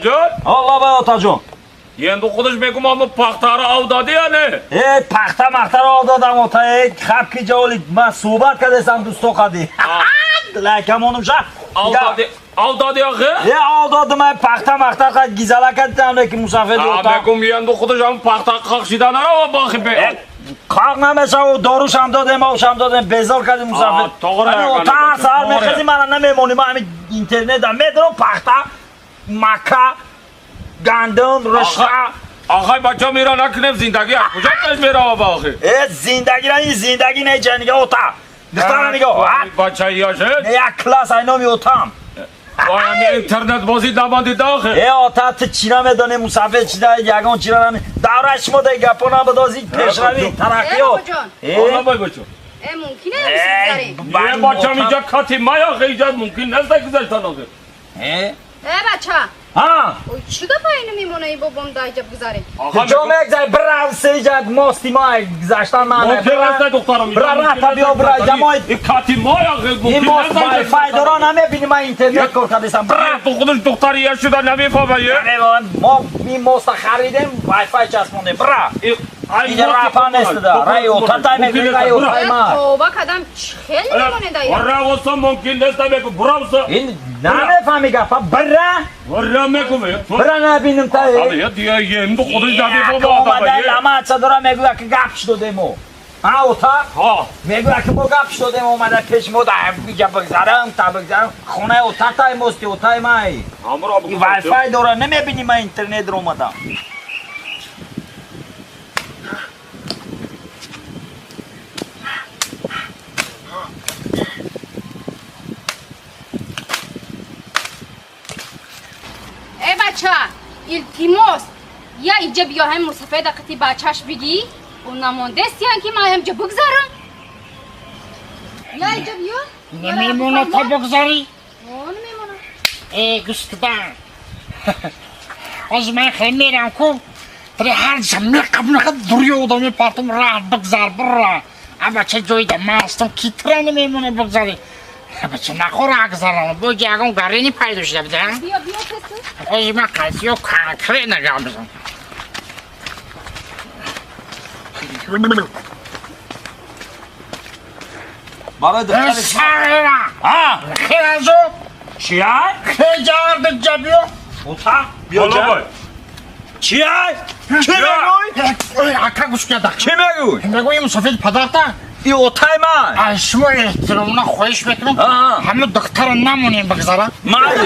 Ҷон? Ҳа, лабай, отаҷон. Енді худаш мегум, аммо пахтаро ав додӣ я не? Э, пахта махтаро ов додам, ота, э, хаб ки ҷаволи ман суҳбат кардесам дӯсто қади. Лайкамонум ша. Ав додӣ, ав додӣ охи? Э, ов додам, ай пахта махта қад гизала кардам, ки мусафир ота. Мегум, енді худаш ам пахта қақшида нарава бахи бе. Қақ намешаву, дорушам додем, овшам додем, безор кардем мусафир. Тоғра. Ота, саҳар мехези, мана намемонӣ, ман ҳамин интернетам медорам, пахта, мака, гандум, ришқа. Ахай, бача, мера накунем, зиндагӣ аз куҷо пеш мерава ба охи? Э, зиндагира, ин зиндагӣ не, ҷа нигоҳ, ота. Духтара нигоҳ. Бача яшед? Як класс ай номи отам. Интернет бозӣ намонди охи. Э, ота, ту чӣ намедонӣ, мусафир чи да, ягон чира нами. Давраи шумо да гапо набудози, пешравӣ, тараққиёт. Э, бача. Э, мумкин аст гузарем? Э, бачам, инҷа кати май охи, инҷа мумкин нест гузаштан охи. Э? Э, бача. Ҳа? Ой, чӣ гапа ину мемона, и бобом да иҷа бигзарем? Ҷо мегзари, бира, сеҷа мости ма гузаштан ман. Мумкин нест, духтарам. Бира, рата биё, бира, ҷамои. И кати май охи, Ин мумкин мост нест. вайфай дора, намебини, ман интернет кор кардесам. Бира. Худаш духтари я шуда намефаҳма, е? Мо ин моста харидем, вайфай часпондем. Бира. Инҷа рафа нест да. Рай отатай мегӯи, рай отай ма. Тоба кадам, чӣ хеле мемоне да ира. Бира, оса мумкин нест, мегу, бира, оса. Ин намефаҳми гапа, бира. Бира мегу. Бира, набинем та. Я дия енді худаш намефаҳма. Омада ламаца дора, мегӯя ки гап шудодем мо. Ҳа, ота? Ҳа. Мегӯя ки мо гап шудодем, омада пеш мо да иҷа бигзарам, та бигзарам. Хонаи отатай мости отай май. Ҳамро Вайфай дора, намебини, ман интернет ро омадам. Э, бача, илтимос, я иҷа биё, ҳами мусафеда қити бачаш бигӣ, ӯ намондестиян ки ман ҳамҷа бигзарам. Я иҷа биё. Намемона та бигзарӣ? О, намемона. Э, гӯш кидан. Ҳозир ман хеле мерам ку. Тари ҳар ҷа меқабнаха дури одам мепартам, раҳ бигзар, бира. А бача ҷойда ман ҳастам, ки тира намемона бигзарӣ. Бача нахора гузарам. Бо ягон гарени пайдо шуда буда. Биё, биё, тесу. Ҳозир ман қайсиё конкретно гап мезанам. Барои духтари. Сағира! Ҳа? Хелазо! Чия? Хеҷарда ҷабиё! Ота? Биё ҷа. Чия? Чӣ мегӯй? Ака, гӯш кида. Чӣ мегӯй? Мегӯй, мусофир падарта? И отай ман. Аз шумо эҳтиромона хоҳиш мекунам, ҳамун духтара намонем бигзара. Майли.